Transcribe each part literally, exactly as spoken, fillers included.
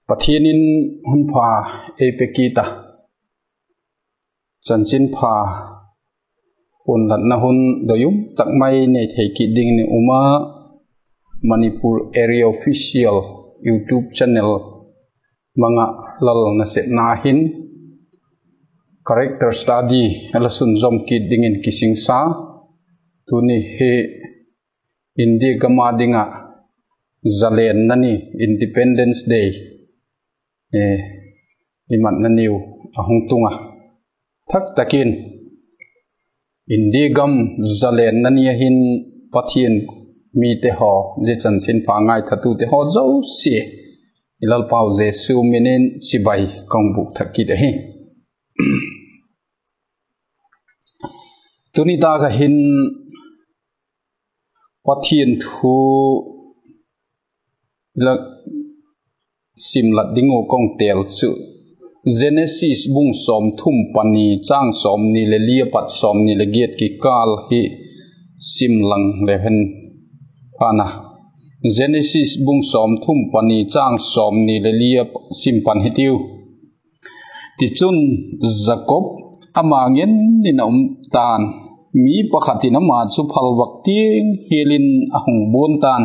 Pathian in hun pha ei pe kit a, chanchinpha puanlatna hun doi um tak mai nei thei kit dingin i um a, Manipur Area Official YouTube channel mang ah lal nasepna hin character study a la sunzawm kit dingin kisingsa. Tuni hi India gam a ding ah zalenna ni, Independence Day, i matna niu a hung tung a, thak tak in India gam zalenna ni a hin Pathian mite haw, zia chanchinpha ngaithatute haw zosia, i Lalpau Jesu min in chibai ka hung bûk thak kit ahi. Tuni tâk ah hin Pathian thu la simlat ding uh ka hung têl chu Genesis bung sawmthum pani châng sawmni leh li a pat sawmni leh giat kikâl hi simlang leu hen phan a. Genesis bung sawmthum pani châng sawmni leh li a sim pan hitiu. Tichun, Jakob ama ngen in a um ta'n; mi pakhat in ama chu phalvâk tiang hial in a hung buan ta'n.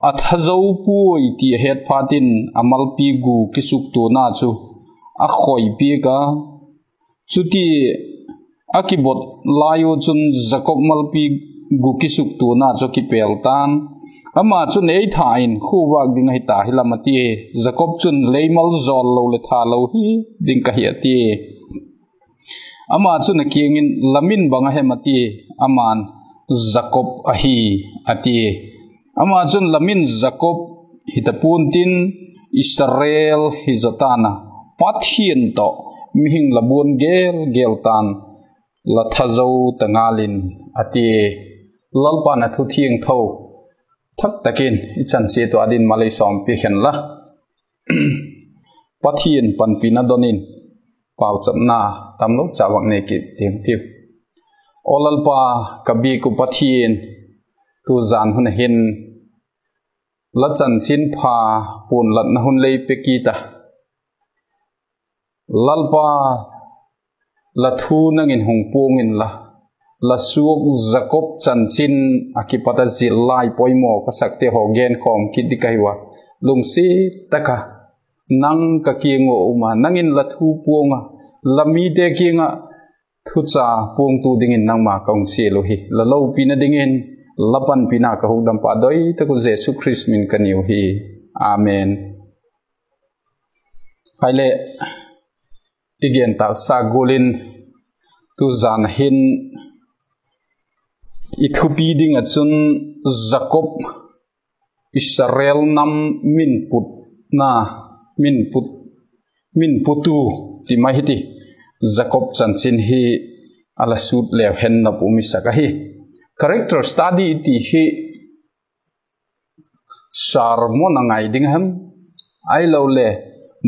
A tha zo puai ti a het phat in a malpi gu kisuktuana chu a khoi piak a. Chuti a kibot lai u chun Jakob malpi gu kisuktuana chu a kipêl ta'n. Ama chun, Ei tha in, khua vâk ding ahi ta hilam, a tia. Jakob chun, Lei maljawl lo leh tha lo hi ding ka hi, a tia. Ama chun a kiang in, La min bang a hem? a tia. Ama'n, Jakob ahi, a tia. Ama chun, La min Jakob hi ta pua'n tin, Israel hi zaw ta'n a, Pathian tawh mihing la buan gel gel ta'n, la tha zo ta ngal in, a tia. Lalpa'n a thu thiangtho thak tak in i chan chiat uh â dingin mal ei sawmpiak hen la. Pathian panpina don in pauchapna tamlo cha vak nei kit ding tiu. Aw Lalpa, ka biak uh Pathian, tu zan hun a hin la chanchinpha puanlatna hun lei pe kit a, Lalpa, la thu nang in hung puang inla, la suak Jakob chanchin ah kipat a zil lai poimaw ka sakte haw genkhawm kit ding ka hiu a, lungsiat tak a nang ka kiang ua um a, nang in la thu puang a, la mite kiang ah thucha puangtu dingin nangma ka hung sial uhi. La lopina dingin la panpina ka hukdampa doi tak uh Jesu Khrist min ka niu hi. Amen. Haile, i gen tâksa gual in tu zan a hin i thupi ding ah chun Jakob, Israel nam min putna, min put, min putu ti mai hiti, Jakob chanchin hi a la sut leu hen nop um i sak ahi. Character study ti hi sermon a ngai ding hem, ahilole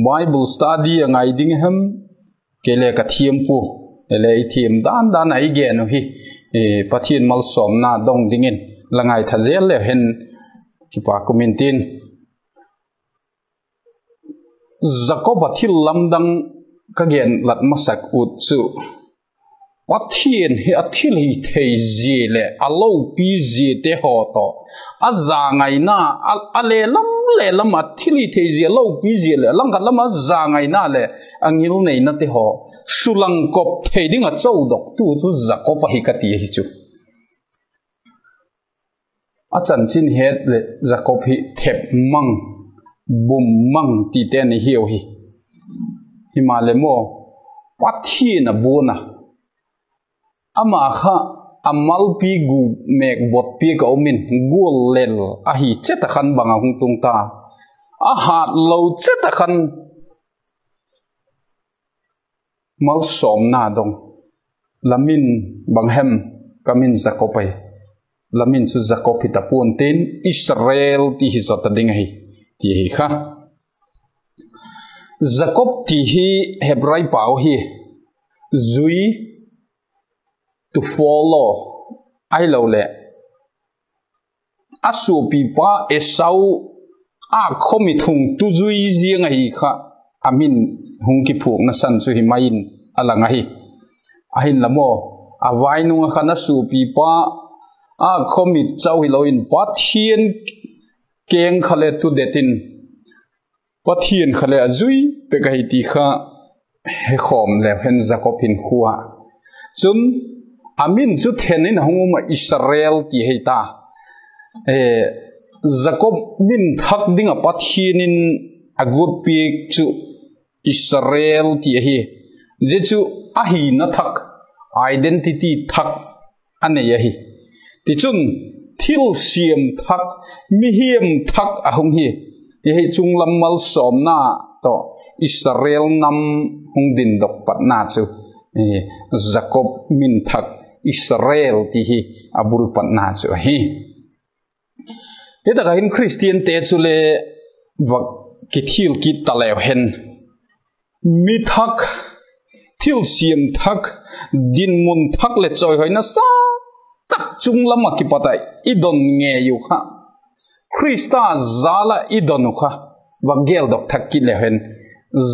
Bible study a ngai ding hem, kei le ka thiam pua, le i thiam dan dan a i gen uh hi, Pathian malsawmna dong dingin la ngaitha zel leu hen kipak um intin. Jakob a thil lamdang ka gen lat masak ut chu, Pathian hi a thilhithei zia leh a lopi ziate haw tawh a zangaina, a, a le lam le lam a thilhithei zia, lopi zia leh a langkhat lam a zangaina leh a ngilneinate haw sulangkop thei ding a chodoktu chu Jakob ahi ka ti ahi chu. A chanchin het leh Jakob hi thep mang, bum mang tite ni hiau hi. Himaleh maw, Pathian a buan a, ama kha a malpi gu mêk bot piak a um in gual lel ahi chet a khan bang a hung tung ta, a hâtlo chet a khan malsawmna dong, la min bang hem? Ka min Jakob ahi, la min chu Jakob hi ta pua'n tin, Israel ti hi zaw ta ding ahi, ti ahi kha. Jakob ti hi Hebrai pau hi, zui, to follow, ahiloleh a suapipa Esau âkkhawmit hung tu zui ziang ahi kha, a min hung kiphuakna san chu hi mai in a lang ahi. Ahinla maw, a vai nung ah khan a suapipa âkkhawmit chau hilo in Pathian keng kha le tu det in, Pathian kha le a zui pek ahi ti kha hekhawm leu hen Jakob hinkhua ah. Chun, a min chu then in a hung um ah Israel ti ahi ta. Jakob min thak ding ah Pathian in a guat piak chu Israel ti ahi. Zia chu a hina thak, identity thak a nei ahi. Tichun, thilsiam thak, mihiam thak a hung hi. Ti hi chunglam malsawmna tawh Israel nam hung dindok patna chu Jakob min thak Israel ti hi a bul patna chu ahi. Hi tak ah hin Khristiante chule va kithil kit ta leu hen, mi thak, thilsiam thak, dinmun thak leh chawihoina sa tak chunglam ah kipat ah i don ngei uh kha, Khrista jal ah i don uh kha, va geldok thak kit leu hen,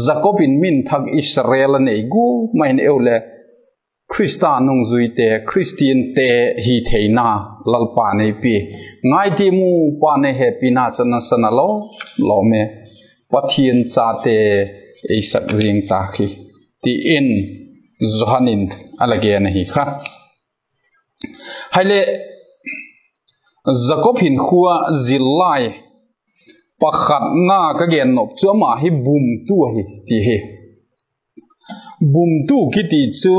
Jakob in min thak Israel a nei gual mai in eu le Khrista nungzuite, Khristiante hi theina Lalpa'n ei pia. Ngai ti mu, Pa'n ei hepina chu a nasa a lawm lawm e. Pathian chate ei sak zing ta hi, ti in Johan in a la gen ahi kha. Haile, Jakob hinkhua zillai pakhatna ka gen nop chu ama hi bumtu ahi ti hi. Bumtu kiti chu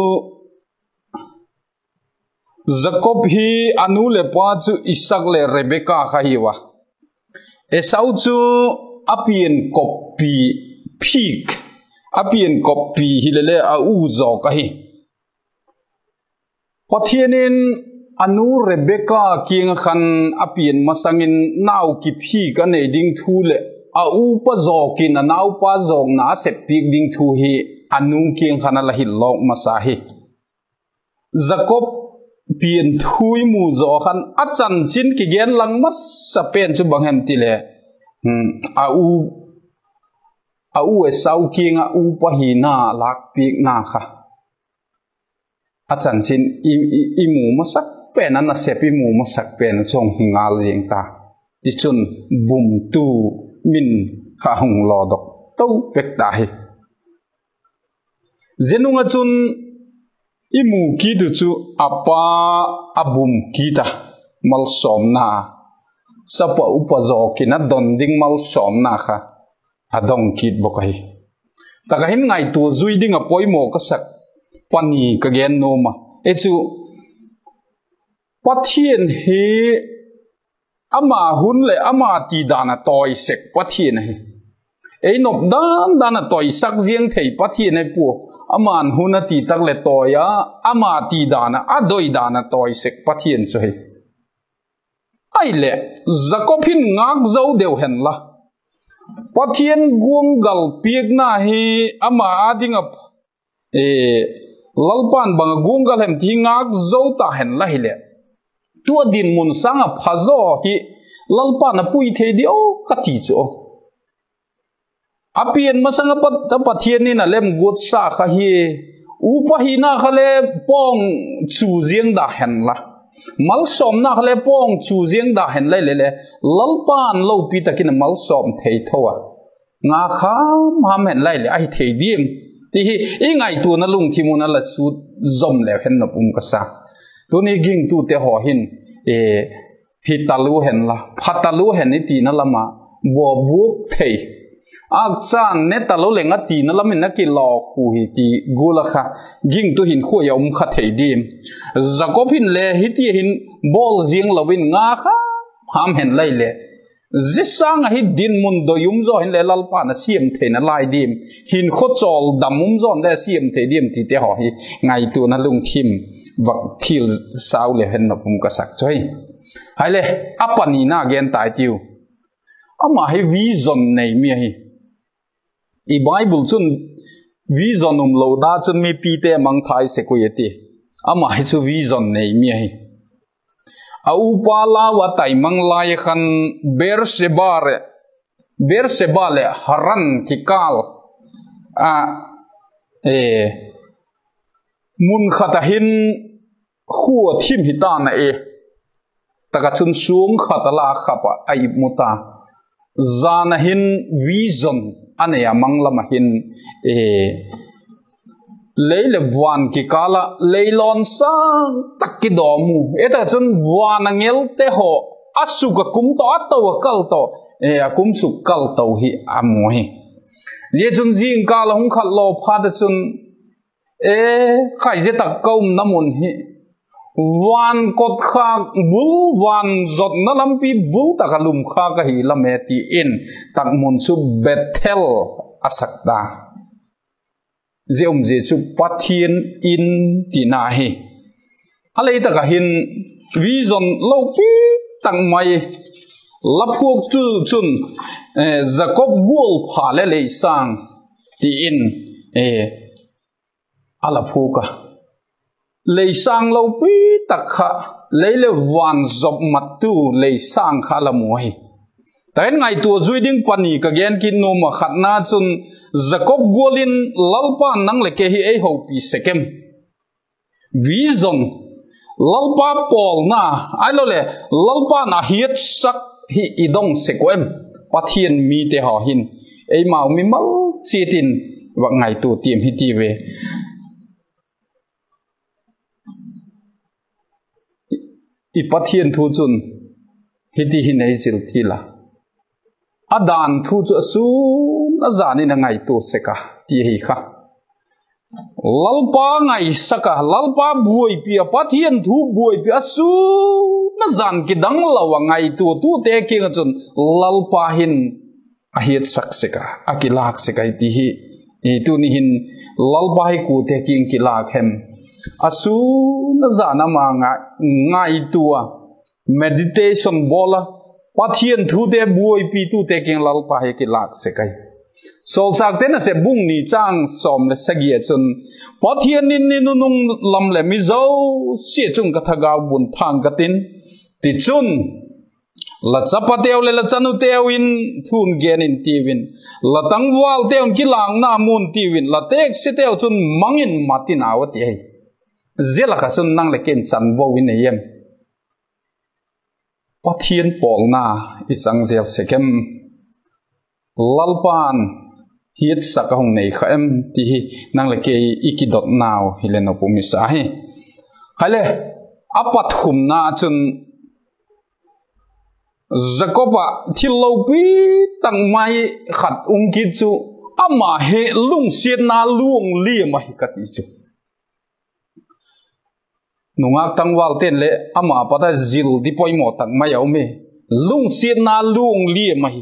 Jakob hi a nu leh pa chu Isak leh Rebeka kha hiu a. Esau chu a piankoppi phik, a piankoppi hilele a u zawk ahi. Pathian in a nu Rebeka kiang ah khan a pian masang in nau kiphik a nei ding thu leh a upa zawk in a naupa zawkna a seppiak ding thu hi a nu kiang khan a la hil lawk masa hi. Jakob pian thu i mu zaw khan a chanchin kigen lang masa pen chu bang hem ti le, a u Esau kiang ah upa hina lâkpiakna kha a chanchin i mu masak pen, a nasep i mu masak pen chu hung hi ngal zing ta. Tichun, bumtu min kha hung lawdok to pek ta hi. Zia nung ah chun i mu kit uh chu a pa a bum kit a, malsawmna, chapa upa zawk in a don ding malsawmna kha a dong kit bawk ahi. Tak ah hin ngaitua zui ding ah poimaw ka sak pani ka gen nuam a, e chu Pathian hi ama hun leh ama ti dan a tawi sek Pathian ahi. Ei nop dan dan a tawisak ziang thei Pathian ahi pua. Ama'n hun a ti tak leh tawi a, ama ti dan a, a doi dan a tawi sek Pathian chu hi. Ahileh, Jakob hin ngâk zo deu henla, Pathian guanggal piakna hi ama â ding ah Lalpa'n bang a guanggal hem ti ngâk zo ta henla hileh, tua dinmun sâng ah phazaw hi Lalpa'n a pui thei diam ka ti chu a. A pian masang a Pathian in a lemguat sa kha hi. Upa hina kha le pawng chu ziang da henla, malsawmna kha le pawng chu ziang da henla hileh le, Lalpa'n lopi tak in a malsawm thei tho a, ngâk ham ham henla hileh ahi thei diam ti hi i ngaituana lungthim un a la sut zom leu hen nop um ka sa. Tuni gingtute haw hin, hi talu henla, pha talu hen i tina lam ah, bua buak thei, âkcha'n ne talu leng a tina lam in a kilawk uh hi ti gual ah kha, gingtu hinkhua a um kha thei diam? Jakob hin le hiti hin bawl ziang lo in ngâk ham ham henla hileh, zia sâng ah hi dinmun doi um zaw hinle Lalpa'n a siam theina lai diam? Hinkhua chawldam um zaw le a siam thei diam tite haw hi ngaituana lungthim vak thil sau leu hen nop um ka sak chu hi. Ahileh, a panina gen tai tiu. Ama hi vision nei mi ahi. I Bible chun vision umlo da chun mipite mangthai sek ui a ti. Ama hi chu vision nei mi ahi. A upa lau a taimang lai khan Beersheba leh Beersheba leh Haran kikâl a, mun khat ah hin khua thim hi ta'n a e. Tak ah chun suang khat a la khap ah a ip mu ta. Jan ah hin vision a nei a, mang lam ah hin lei leh van kikâl ah leilawn sâng tak kidawm u. E, tak ah chun van angelte haw a suk a kum tawh, a to a kal tawh, a kum suk kal to hi a mu hi. Zia chun zingkâl a hung khat law phat ah chun, e, Khaizia tak ka umna mun hi van kotkhâk bul, van zotna lampi bul tak ah lum khâk ahi lam e, ti in tak mun chu Bethel a sak ta. Zia umzia chu Pathian In tina hi. A lei tak ah hin vision lopi tak mai la phuaktu chun, Jakob gual pha leh lei sâng, ti in a la phuak a. Lei sâng lopi tak kha, lei leh van zop mattu lei sâng kha la mu ahi. Tak in ngaitua zui ding pani ka gen kit nuam ah, khatna chun Jakob gual in Lalpa'n nang leh kei hi ei hopi sek em? Vision, Lalpa pawlna, ahiloleh Lalpa'n a hiatsak hi i dong sek uh em? Pathian mite haw hin eimau mimal chiat in vak ngaitua tiam hi ti ve. I Pathian thu chun hiti hin ei zil til a, a dan thu chu a sûn a jan in a ngaitua sek a, ti ahi kha. Lalpa ngaisak a, Lalpa buaipi a, Pathian thu buaipi a, sûn a jan kidang lo a ngaituatute kiang ah chun Lalpa hin a hiatsak sek a, a kilâk sek ahi ti hi. Tuni hin Lalpa hi kuate kiang kilâk hem? A sûn a jan ama ngai, ngaitua, meditation bawl a, Pathian thute buaipitute kiang Lalpa hi kilâk sek ahi. Sawlchâkte Nasep bung ni châng sawm leh sagi ah chun, Pathian in i nunung lam leh mi zosia chung ka thagau bun thâng ka tin, tichun, la chapateu leh la chanuteu in thu un gen in tiu in, la tangvalteu in kilâkna mu un tiu in, la teksiateu chun mang in mat in au, a ti ahi. Zia lak ah chun nang leh kei'n chanvo i nei em? Pathian pawlna i chang zel sek em? Lalpa'n hiatsak a hung nei kha em ti hi nang leh kei i kidotnau hileh nop um i sa hi. Hile, a pathumna chun Jakob ah thil lopi tak mai khat um kit chu, ama hi lungsiatna luang liam ahi ka ti chu. Nungâk tangvalte'n leh ama pat a zil di poimaw tak mai a um e. Lungsiatna luang liam ahi.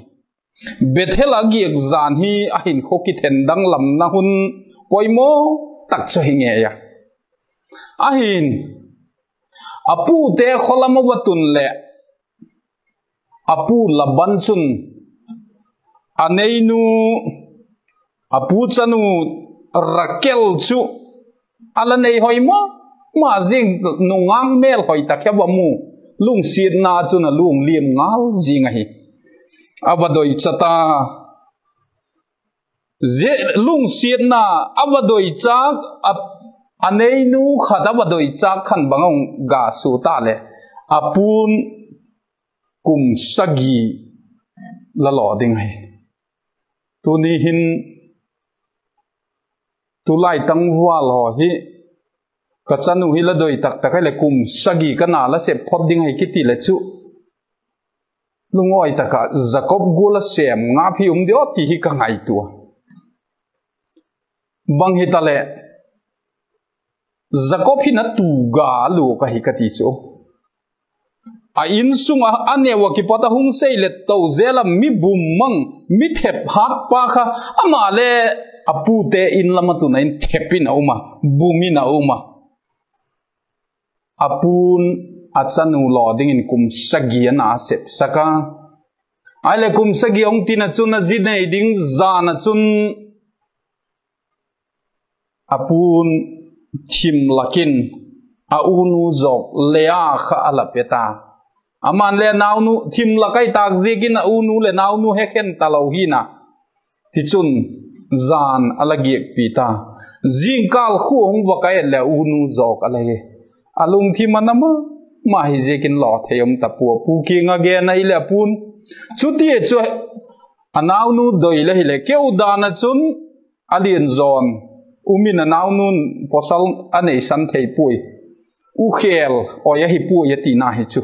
Bethel a giak jan hi a hinkhua kithen danglamna hun poimaw tak chu hi ngei a. Ahi'n, a pute khawlam a va tun leh, a pu Laban chun a neinu, a pu chanu Rakel chu a la nei hoi ma ma zing, nungâk mêlhoi tak hi a va mu, lungsiatna chun a luang liam ngal zing ahi. A va doicha ta, zia lungsiatna, a va doichâk, a, a neinu khat a va doichâk khan bang a hung ga sua ta leh, a pu'n kum sagi la law ding ahi. Tuni hin, tulai tangval haw hi, ka chanu hi la doi tak tak ahileh kum sagi ka na la sep phot ding ahi kiti leh chu, lungawi tak ah Jakob gual a sêm ngap hi um diam ti hi ka ngaitua. Bang hitaleh, Jakob hin a tu ga a luak ahi ka ti chu. A insung ah a neu ah kipat a hung sei let to zel a, mi bum mang, mi thep hat pa kha, ama le a pute in lam a tun a in thep in a um a, bum in a um a. A pu'n a chanu law dingin kum sagi a na a sepsak a. Ahileh kum sagi hung tin ah chun a zi nei ding jan ah chun a pu'n thim lak in a unu zawk Lea kha a la pe ta. Aman le naunu thim lak ahi tâk ziakin a unu leh naunu he khen talo hi'n a. Tichun, jan a la giakpi ta. Zingkâl khua hung va ka et leh a unu zawk a la hi. A lungthim a na ma ma hi ziakin law thei um ta pua. Pu kiang ah gen ahileh a pu'n, chutia chu a naunu doi la hileh keu dan ah chun a lian zaw'n um in a naunu'n pawsal a neisan thei puai. U khêl awi ahi puai a tina hi chu.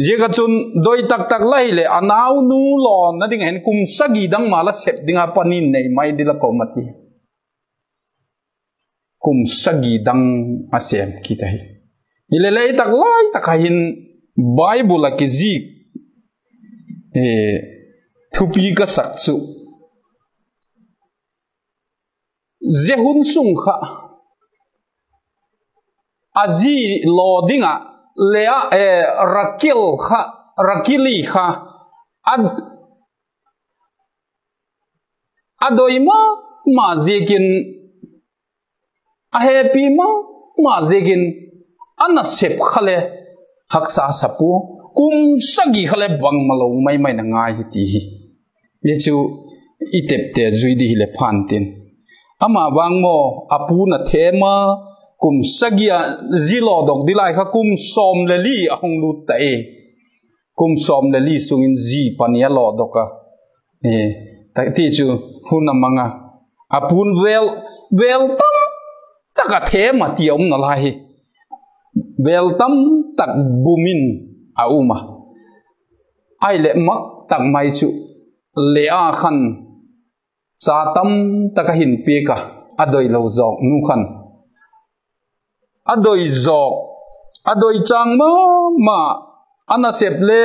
Ziak ah chun doi tak tak la hileh a naunu lawna ding ah hin kum sagi dang ma la sep ding a, pani nei mai ding la ka um a ti. Kum sagi dang a sêm kit ahi. Hileleh tak lai tak ah hin Bible ah kizik thupi ka sak chu, zia hun sung kha a zi law ding ah Lea, Rakil kha, Rakili kha a, a doi ma ma ziakin, a hepi ma ma ziakin, a nasep kha le haksa sa pua, kum sagi kha le bangmalo mai mai na ngai hi ti hi. Hi chu i tepte zui di hileh pha'n tin. Ama vang maw, a pu'n a thêm a, kum sagi a zi lawdok di lai kha kum sawm le li a hung lût ta e. Kum sawm le li sung in zi pani a lawdok a, ti chu hun a mang a. A pu'n vêl, vêl tam tak a thêm a ti a um nalai hi. Vêl tam tak bum in a um a. Ahileh mak tak mai chu Lea khan cha tam tak a hin piak a, a doilo zawk nu khan a doi zawk, a doi châng ma ma, a nasep le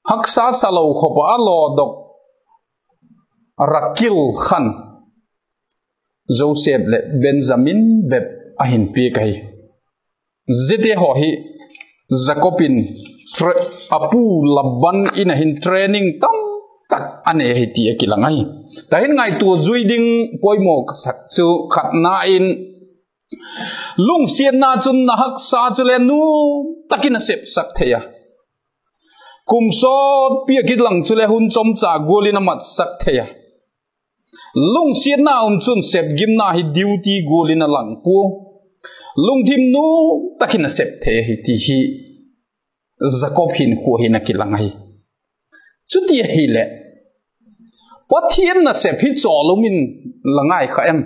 haksa sa lo khop ah a lawdok Rakil khan Joseph leh Benjamin bep a hin piak ahi. Ziate haw hi Jakob in a pu Laban in a hin training tam tak a nei ahi ti a kilang ahi. Tahin ngaitua zui ding poimaw ka sak chu khatna in, lungsiatna chun na haksa chu le nuam tak in a sepsak thei a, kum sawtpi a kilang chu le hun chomcha gual in a matsak thei a. Lungsiatna um chun sepgimna hi duty gual in a lang pua, lungthim nuam tak in a sep thei ahi ti hi Jakob hinkhua hin a kilang ahi. Chuti ahileh, Pathian nasep hi chawl um in la ngai kha em?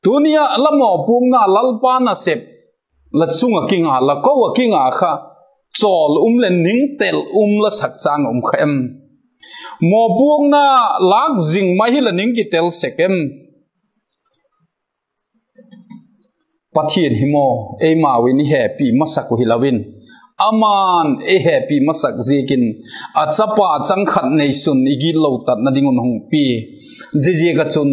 Tuni ah la mawpuakna Lalpa nasep la chung ah kinga, la ko ah kinga kha chawl um leh ning tel um la sak châng um kha em? Mawpuakna lâk zing mai hi la ning kitel sek em? Pathian hi maw, eimau in i hepi masak uh hilo in, ama'n ei hepi masak ziakin a chapa chang khat neisun i gitlo tatna ding un hung pia. Ziaziak ah chun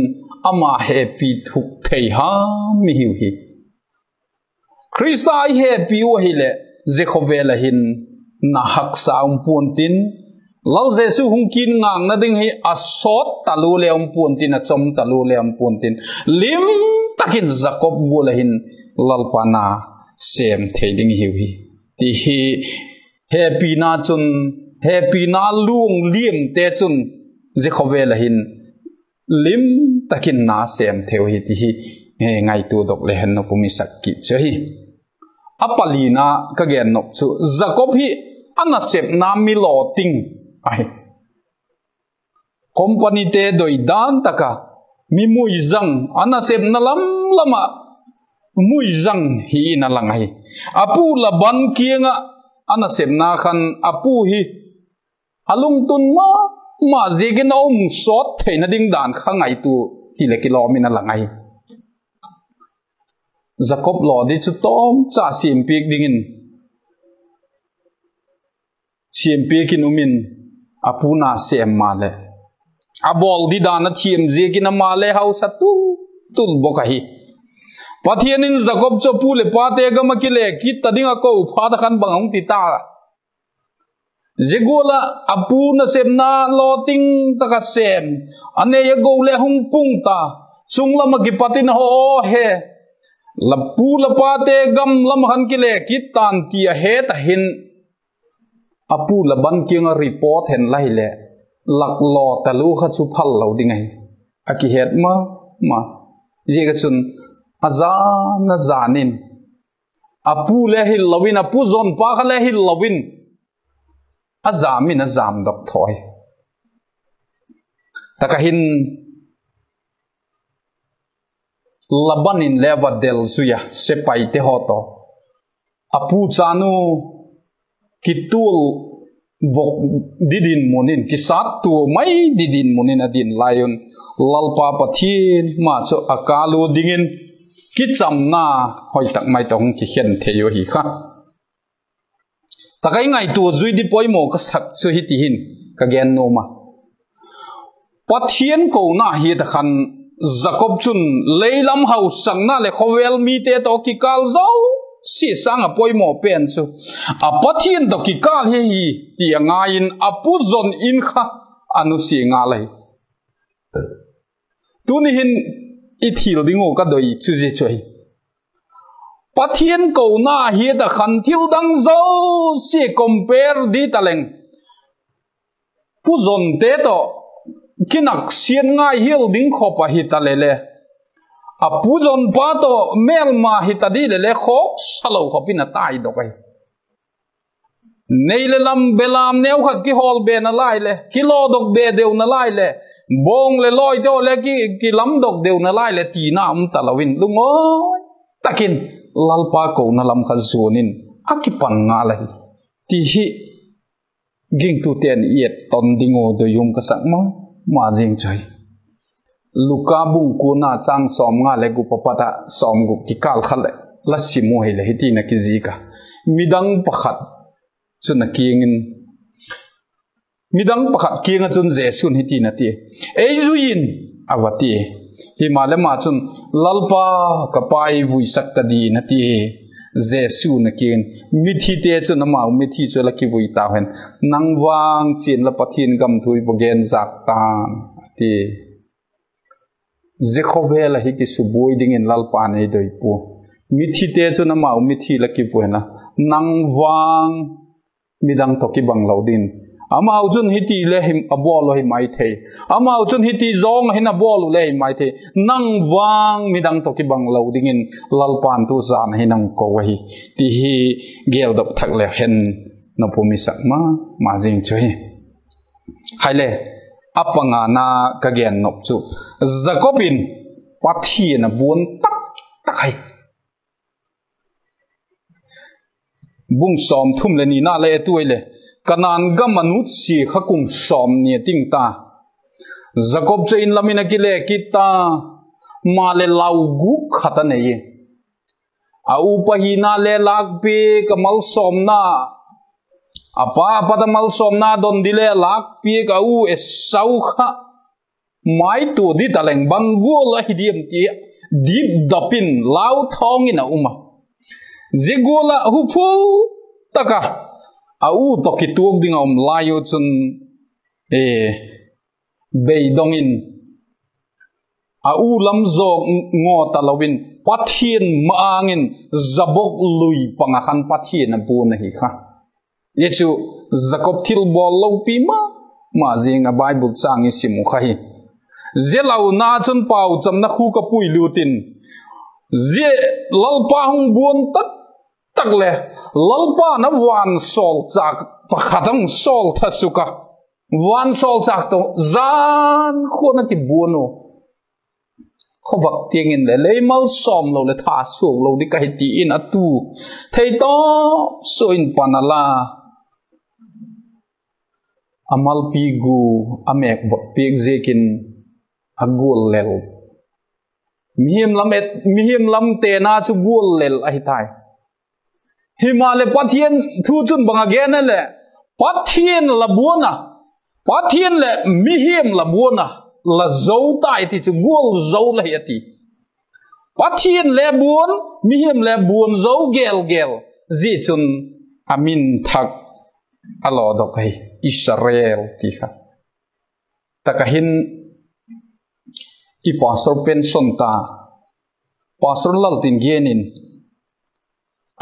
ama hepi thuk thei ham i hiu hi. Khrista i hepi uh ahileh, zia khawvel ah hin na haksa um pua'n tin, Lal Jesu hung kit ngâkna ding hi a sawt talua le um pua'n tin, a chom talua le um pua'n tin, lim tak in Jakob gual ah hin Lalpa na sêm thei ding i hiu hi, ti hi. Hepina chun, hepina luang liamte chun zia khawvel ah hin lim tak in na sêm thei uh hi ti hi ngaitua dok le hen nop um i sak kit chu ahi. A palina ka gen nop chu Jakob hi a nasepna mi lawting ahi. Companyte doi dan tak a mi muizang, a nasepna lam lam ah muizang hi in a lang ahi. A pu Laban kiang ah a nasepna khan a pu hi a lungtun ma ma ziakin a um sawt theina ding dan kha ngaitua hileh kilawm in a lang ahi. Jakob law di chu tawmcha siampiak dingin siampiak in um in, a pu na sêm maleh, a bawl di dan a thiam ziakin ama le hausa tul tul bawk ahi. Pathian in Jakob chu a pu leh pate gam ah kile kit ta ding a ko phat a khan bang hung ti ta? Zia gual ah a pu nasepna lawting tak a sêm, a nei a go le hung pung ta, chung lam ah kipat in haw he La pu la pate gam lam ah khan kile kit ta'n ti a het a hin, a pu Laban kiang ah report hen la hileh, laklaw talu kha chu phal lo ding ahi. A kihet ma ma. Ziak ah chun, a zan a zan in, a pu le hil lo in, a pu zonpa kha le hil lo in, a zam in a zamdok thaw hi. Tak ah hin, Laban in le va del zui a, sepaite haw tawh, a pu chanu kitual vok di dinmun in, kisattua mai di dinmun in a din lai un, Lalpa Pathian ma chu a kâl ua dingin kichamna hoi tak mai tawh hung kikhen thei uh ahi kha. Tak ah i ngaitua zui di poimaw ka sak chu hiti hin ka gen nuam a. Pathian kona hiat ah khan Jakob chun lei lam hausakna leh khawvel mite tawh kikâl zosia sâng ah poimaw pen chu, a Pathian tawh kikâl hi hi ti a ngai in a pu zon in kha a nusia ngal ahi. Tuni hin i thil ding uh ka doi chu zia chu ahi. Pathian kona hiat ah khan thil dang zosia compare di ta leng, pu zonte tawh kinaksiat ngai hial ding khop ahi ta leh le, a pu zonpa tawh mêlma hi ta di leh le khawksa lo khop in a taidok ahi. Nei leh lam belam neu khat kihawlbe nalai leh, kilawdok be deu nalai leh, bawng leh lawite haw le ki, kilamdok deu nalai leh tina um talo in lungawi tak in Lalpa kona lam kha zuan in a kipan ngal ahi, ti hi gingtute'n i etton ding uh doi um ka sak ma ma zing chu hi. Luka bung kuana châng sawmnga leh gup a pat ah sawmguk kikâl kha leh la sim u hileh hiti'n a kizik a: Midang pakhat chun a kiang in, midang pakhat kiang ah chun Jesu'n hiti'n a ti, Ei zui in, a va ti. Himaleh ama chun, Lalpa, ka pa ei vuisak ta di'n, a ti. Jesu'n a kiang in, Mithite chun amau mithi chu la kivui tau hen; nang vang chian la Pathian gam thu i va gen zâk ta'n, a ti. Zia khawvel ah hi kisubuai dingin Lalpa'n ei doi pua. Mithite chun amau mithi la kivui hen la, nang vang midang tawh kibang lo dingin. Amau chun hiti le a bawl uh hi mai thei, amau chun hiti zawng ah hin a bawl uh le hi mai thei, nang vang midang tawh kibang lo dingin Lalpa'n tu zan ah hin a hung ko ahi, ti hi geldok thak leh hen nop um i sak ma ma zing chu hi. Haile, a pangana ka gen nop chu, Jakob in Pathian a buan tak tak ahi. Bung sawmthum leh nina le et uai leh, Kanaan gam a nutsia kha kum sawmni a ting ta. Jakob chu inlam in a kile kit ta, maleh lau gûk khat a nei. A upa hina le lâkpiak a, malsawmna, a pa a pat a malsawmna don di le lâkpiak a u Esau kha maitua di ta leng bang gual ahi diam ti dipdap in lau thawng in a um a. Zia gual ah huphul tak a, a u tawh kituak ding a um lai u chun, beidong in, a u lam zawk ngaw talo in Pathian ma-âng in Jabok lui pang ah khan Pathian a buan ahi kha. Zia chu Jakob thilbawl lopi ma ma zing a Bible châng i sim uh kha hi. Zia launa chun pauchapna khu ka puilût in, zia Lalpa hung buan tak tak leh, Lalpa'n a vansawlchâk pakhat a hung sawl tha suk a, vansawlchâk tawh jan khuan a kibuan uh. Khawvak tiang in le lei malsawm lo leh tha suak lo ding ka hi ti in a tu thei tawp sua in pan a la, a malpi gu, a mêk vak piak ziakin a gual lel. Mihing lam et, mihing lam tena chu gual lel ahi tai. Himaleh Pathian thu chun bang a gen a leh, Pathian la buan a, Pathian leh mihing la buan a, la zo tai ti chu gual zo la hi a ti. Pathian le buan, mihing le buan zo gel gel, zia chun a min thak a lawdok ahi, Israel ti kha. Tak ah hin i pastor pension ta, Pastor Laltingen in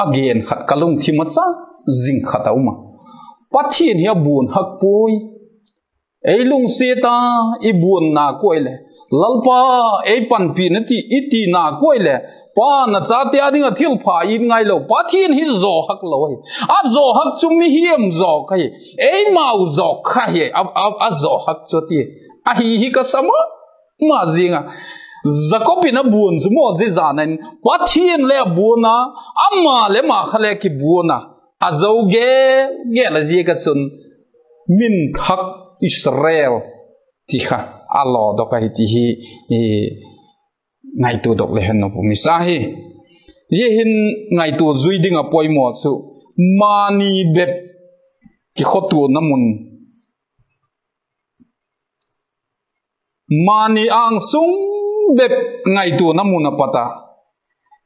a gen khat ka lungthim a chang zing khat a um a. Pathian hi a buan hak puai. Ei lungsiat a i buanna kuai leh, Lalpa, ei panpina ti i tina kuai leh, Pa, na chate â ding ah thilpha it ngailo. Pathian hi zaw hak lo ahi. A zaw hak chu mihiam zaw kha hi. Eimau zaw kha hi, a, a, a zaw hak chu ti. Ahi hi ka sa ma ma zing a. Jakob in a buan chu maw, zia zan in Pathian le a buan a, ama le ama kha le kibuan a, a zo gel gel a ziak a chun min thak Israel ti kha a lawdok ahi ti hi, i, ngaituadok le hen nop um i sa hi. Zia hin ngaitua zui ding a poimaw chu mani bep kikhotuana mun, mani âng sung bep ngaituana mun a pat a,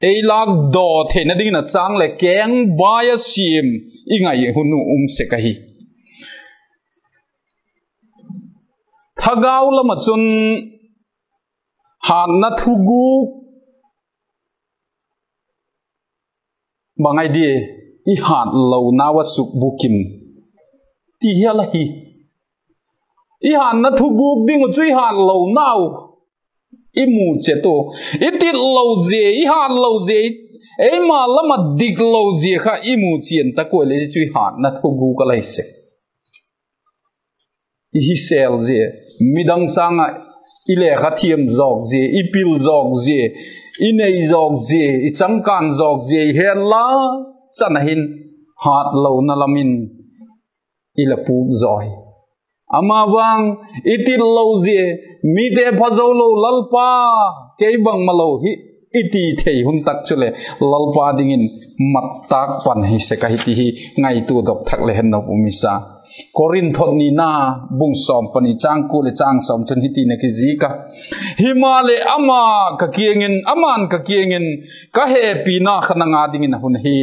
ei lâkdaw theina dingin a châng leh keng bai a siam i ngai hun uh um sek ahi. Thagau lam ah chun hâtna thuguk bang ai dia, i hâtlonau a sukbukim ti hial ahi. I hâtna thuguk ding uh chu i hâtlonau i mu chet u, i titlo zia, i hâtlo zia, eima lam ah diklo zia kha i mu chian tak ua leh chu i hâtna thuguk a lai sek. I hisel zia, midang sâng ah i lekha thiam zawk zia, i pil zawk zia, i nei zawk zia, i changkân zawk zia i het la chan a hin hâtlona lam in i la pûk zaw hi. Ama vang i titlo zia, mite phazo lo Lalpa, kei bangmalo hi i ti thei hun tak chuleh Lalpa dingin mat tâk pan hi sek ahi ti hi ngaituadok thak le hen nop um i sa. Korinth thot nina bung sawm pani châng kua leh châng sawm chun hiti'n a kizik a: Himaleh ama ka kiang in, ama'n ka kiang in, Ka hepina kha nang â dingin a hun ahi.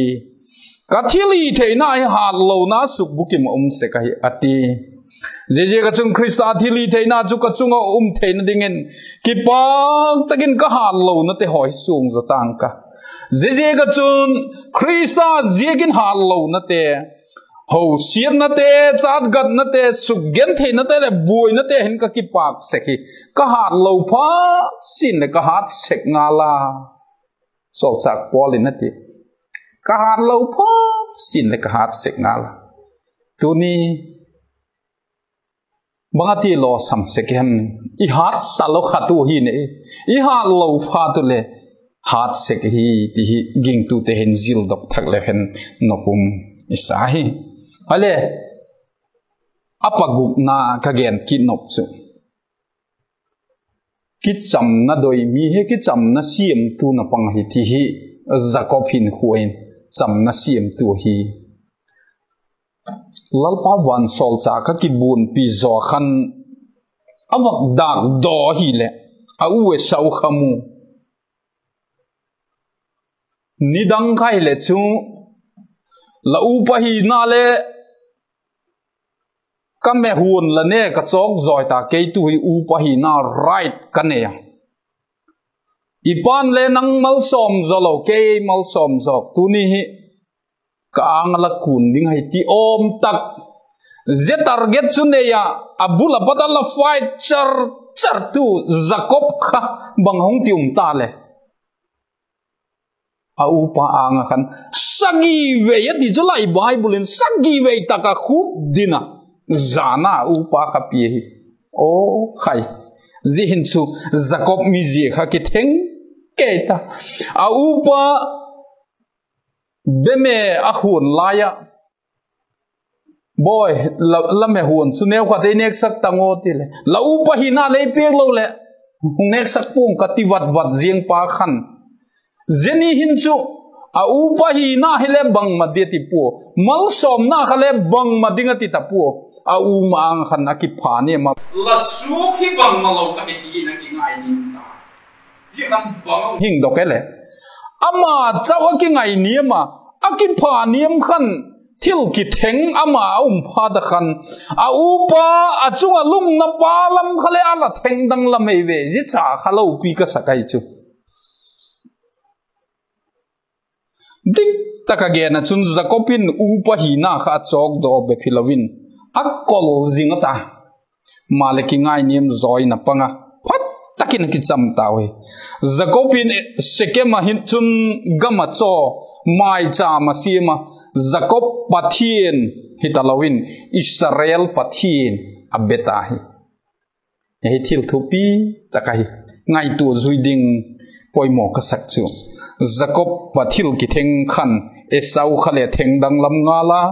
Ka thilhitheina hi hâtlona sukbukim ah um sek ahi, a ti. Ziaziak ah chun Khrista thilhitheina chu ka chung ah um theina dingin kipâk tak in ka hâtlonate haw hi suang zaw ta'ng ka. Ziaziak ah chun Khrista ziak in hâtlonate, hosiatnate, châtgatnate, sukgentheinate leh buainate hin ka kipâk sek hi. Ka hâtlo pha sin leh ka hât sek ngal a, sawlchâk Paul in a ti. Ka hâtlo pha sin leh ka hât sek ngal a. Tuni bang a ti lawsam sek i hem? I hât talo khat u hi ne, i hâtlo phat u leh hât sek hi ti hi gingtute hin zildok thak le hen nop um i sa hi. Hale, a pagukna ka gen kit nop chu, kichamna doi mi hi kichamna siamtu na pang ahi ti hi. Jakob hinkhua in chamna siamtu ahi. Lalpa vansawlchâk a kibuanpi zaw khan a vak dâkdaw ahileh a u Esau kha mu. Nidang kha hileh chu, la upa hina le ka mehuan la ne ka chawk zawi ta, kei tu hi upa hina right ka nei a. I pa'n le nang malsawm zaw lo, kei malsawm zawk, tuni hi ka âng ah la kun ding ahi ti awm tak, zia target chu nei ah, a bul a pat a la fight char chartu Jakob kha bang hung ti um ta le? A upa âng ah khan sagi vei a ti chu lai, Bible in sagi vei tak a khup din a, zan a upa kha pia hi. Aw khai, zia hin chu Jakob mizia kha kitheng kei ta. A upa beme a huan lai ah, Bawi, la, la mehuan chu neukhat ei nêksak ta'ng aw ti leh, la upa hina lei piak lo leh hung nêksak pua'ng ka ti vat vat ziang pa khan, zia ni hin chu a upa hina hile bangma ding a ti pua, malsawmna kha le bangma ding a ti ta pua. A u ma-âng khan a kipha niam a, la suak hi bangmalo ka hi ti in a kingai niam ta. Zia khan bang hing dok e leh, ama chau a kingai niam a, a kipha niam khan thil kitheng ama a um phat a khan, a upa, a chung ah lungna pa lam kha le a la theng dang lam ei ve, zia cha kha lopi ka sak ahi chu. Dik tak a gen ah chun Jakob in upa hina kha a chawkdaw bep hilo in, a kol zing a ta. Maleh kingainiam zaw in a pang a, phat tak in a kicham tau hi. Jakob in Sekem ah hin chun gam a chaw, maichâm a siam a, Jakob Pathian hitalo in Israel Pathian a be ta hi. Hi thil thupi tak ahi. Ngaitua zui ding poimaw ka sak chu, Jakob a thil kitheng khan Esau kha le theng danglam ngal a,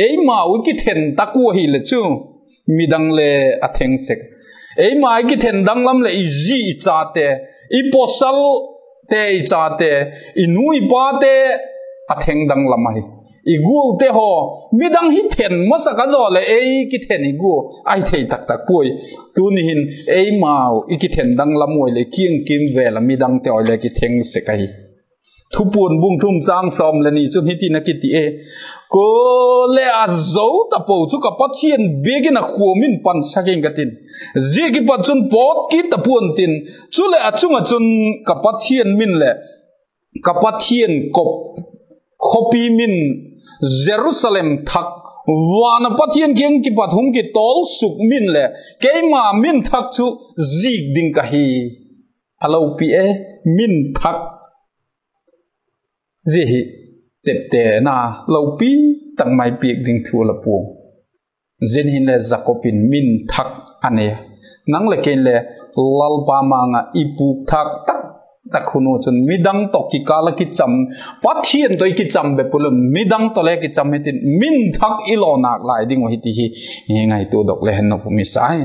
eimau i kithen tak ua hileh chu midang le a theng sek. Eima i kithen danglam leh i zi i chate, i pawsalte i chate, i nu i pate a theng danglam ahi. I gualte haw, midang hi then masak a zaw leh ei kithen i gua ahi thei tak tak puai. Tuni hin eimau i kithen danglam uai leh kiang kim vêl ah midangte aw le kitheng sek ahi. Thupuan bung thum châng sawm leh ni chun hitin a kiti e: Kuale a zo tapo chu ka Pathian biak in a khuam in pansak ing ka tin, zia kipat chun pawt kit ta pua'n tin, chuleh a chung ah chun ka Pathian min leh ka Pathian kop khawpi min, Jerusalem thak, van a Pathian kiang kipat hung kitawl suk min leh keima min thak chu zik ding ka hi. A lopi e, min thak. Zia hi teptena lopi tak mai piak ding thu a la puang. Zia hin le Jakob in min thak a nei a. Nang leh kei'n le Lalpa ma-âng ah i pûk thâk tak tak hun u chun midang tawh kikâl ah kicham, Pathian tawh i kicham bep pua'n, midang tawh le kicham hitin min thak i law nâk lai ding uh hi ti hi ngaituadok le hen nop um i sa hi.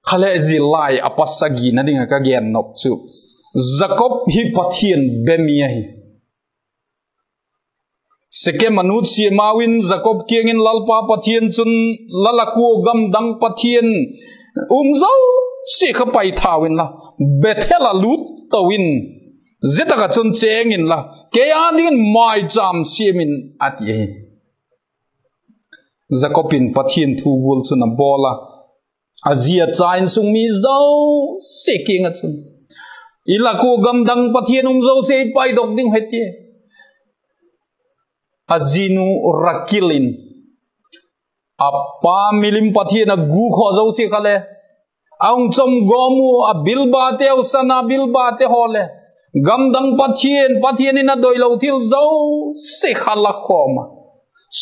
Kha le zia lai a pasagina ding ah ka gen nop chu, Jakob hi Pathian be mi ahi. Sekem a nutsiamau in Jakob kiang in Lalpa Pathian chun, La lak ua gam dang pathian um zosia kha paithau inla, Bethel ah lût to in, zia tak ah chun chêng inla, kei â dingin maichâm siam in, a ti ahi. Jakob in Pathian thu gual chun a bawl a, a zi a cha insung mi zosia kiang ah chun, I lak ua gam dang pathian um zosia i paidok ding hi, a ti. A zinu Rakil in a pa milim pathian a gu khaw zosia kha le, a hung chawm gawm ua, a bilbateu, sana bilbate haw le, gam dang pathian, Pathian in a doilo thil zosia kha la khawm a,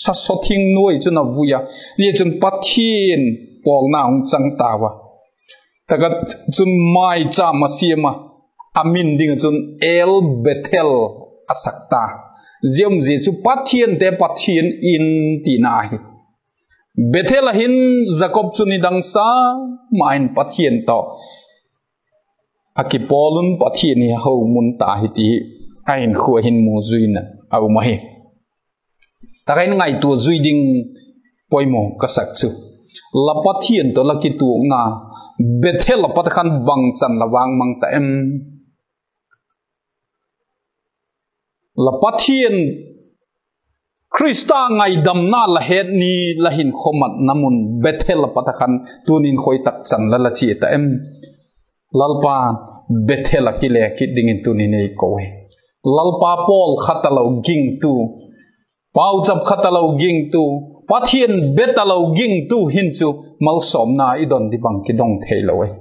sasaw thing nuai chun a vui a, zia chun Pathian pawlna hung chang tau a. Tak ah chun maichâm a siam a, a min ding ah chun El Bethel a sak ta. Zia umzia chu Pathiante Pathian In tina ahi. Bethel ah hin Jakob chu nidang sâng ma in Pathian tawh a kipawl un, Pathian hi a homun ta hi ti hi a hinkhua hin mu zuina a um ahi. Tak ah in ngaitua zui ding poimaw ka sak chu, la Pathian tawh la kituakna Bethel ah pat khan bangchan la vâkmang ta em? La Pathian Khrista ngaidamna la het ni, la hinkhua matna mun Bethel ah pat khan tuni'n khoi tak chan la la chia ta em? Lalpa'n Bethel ah kile kit dingin tuni'n ei ko hi. Lalpa pawl kha talo gingtu, pauchap kha talo gingtu, Pathian be talo gingtu hin chu malsawmna i don di bang kidong theilo ahi.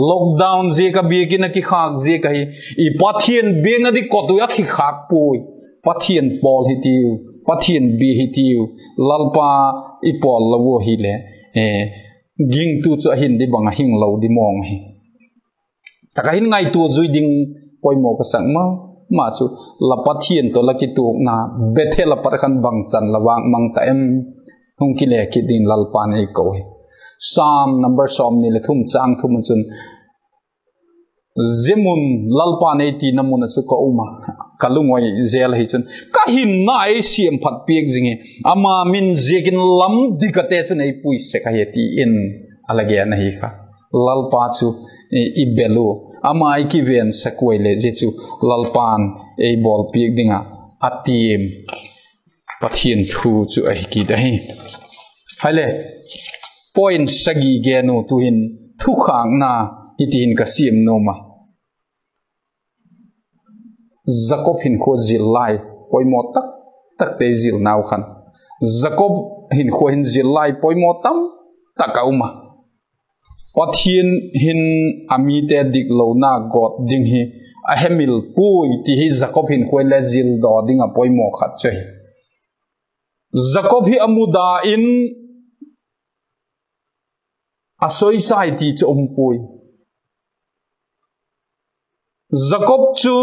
Lockdown ziak ah biakin a kikhâk ziak ahi, i Pathian biakna di kot ui a kikhâk puai. Pathian pawl hitiu, Pathian bia hitiu, Lalpa i pawl lo ua hileh, gingtu chu a hin di bang a hing lo di mawng ahi. Tak ah hin ngaitua zui ding poimaw ka sak ma ma chu, la Pathian tawh la kituakna Bethel ah pat khan bangchan la vâkmang ta em? Hung kile kit dingin Lalpa'n ei ko hi. Sam number sawmni leh thum châng thum ah chun, Zia mun, Lalpa'n ei tina mun ah chu ka um a, ka lungawi zel ahi chun ka hinna ei siamphat piak zing hi, ama min ziakin lam dik ate chun ei pui sek ahi, a ti in a la gen ahi kha. Lalpa chu i bel u, ama i kivensak uai leh zia chu Lalpa'n ei bawlpiak ding ah a tiam Pathian thu chu ahi kit ahi. Hile, point sagi gen u tuhin, thukhâkna hiti hin ka siam nuam a. Jakob hinkhua zil lai poimaw tak takte zilnau khan, Jakob hinkhua hin zil lai poimaw tam tak a um a. Pathian hin a mite diklona gawt ding hi a hemil puai ti hi Jakob hinkhua in le zildaw ding ah poimaw khat chu ahi. Jakob hi a muda in a soisai ti chu um puai. Jakob chu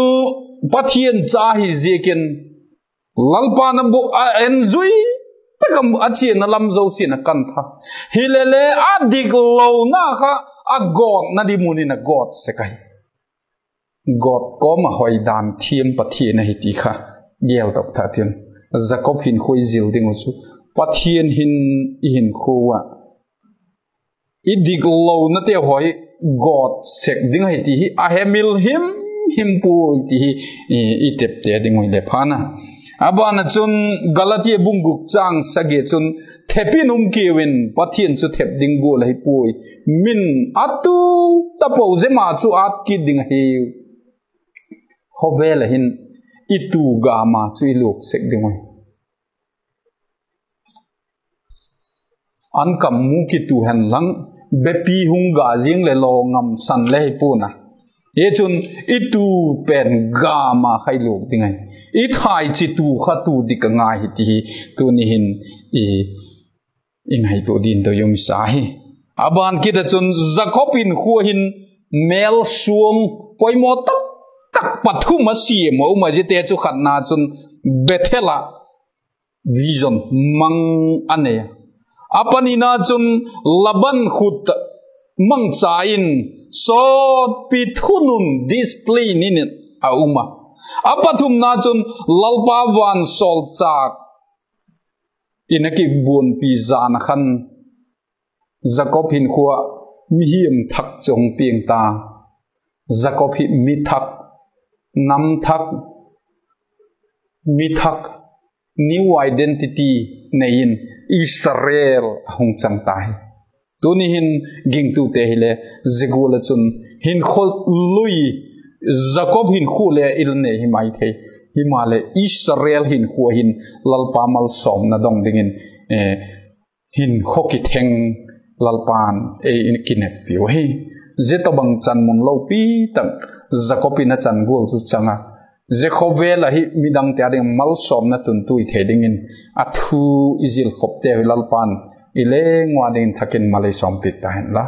Pathian cha hi ziakin Lalpa'n a bu a en zui tak a, a chiana lam zosia'n a kan tha. Hilele a diklona kha a gawtna ding mun in a gawt sek ahi. Gawt kawm ah hoidan thiam Pathian ahi ti kha geldok tha tin, Jakob hinkhua i zil ding uh chu Pathian hin i hinkhua ah i diklonateu haw hi gawt sek ding ahi ti hi a hemil him him puai ti hi i tepte ding uh le phan a. A ban ah chun Galatia bung guk châng sagi chun, thep in um kiu in, Pathian chu thep ding gual ahi puai. Min a tu tapo zema chu ât kit ding ahiu. Khawvel ah hin i tu gam a chu i luak sek ding uh. An kam mu kitu hen lang, bepi hung ga ziang leh law ngamsan le hi pua'n a. Hi chun i tu pen gam a kha i luak ding ahi. I thaichi tu kha tu dik a ngai hi ti hi tuni hin i ngaitua ding doi um sa hi. A ban kit ah chun Jakob hinkhua hin mêlsuang poimaw tak tak pathum a siam a um a, ziate chu khatna chun Bethel ah vision, mang a nei a. A panina chun Laban khut ah mangcha in sawtpi thunun, discipline in a um a. A pathumna chun Lalpa vansawlchâk in a kibuanpi zan ah khan Jakob hinkhua mihing thak chu hung piang ta. Jakob hi mi thak, nam thak, mi thak, new identity nei in Israel a hung chang ta hi. Tuni hin gingtute hile zia gual ah chun hinkhua lui Jakob hinkhua le i la nei hi mai thei. Himaleh Israel hinkhua hin Lalpa malsawmna dong dingin hinkhua kitheng Lalpa'n ei kineppiu ahi. Zia tawhbang chan mun lopi tak Jakob in a chan gual chu chang a, zia khawvel ah hi midangte â ding malsawmna tuntu i thei dingin a thu i zilkhopteu hi Lalpa'n i leng ua dingin thak in mal ei sawmpiak ta hen la.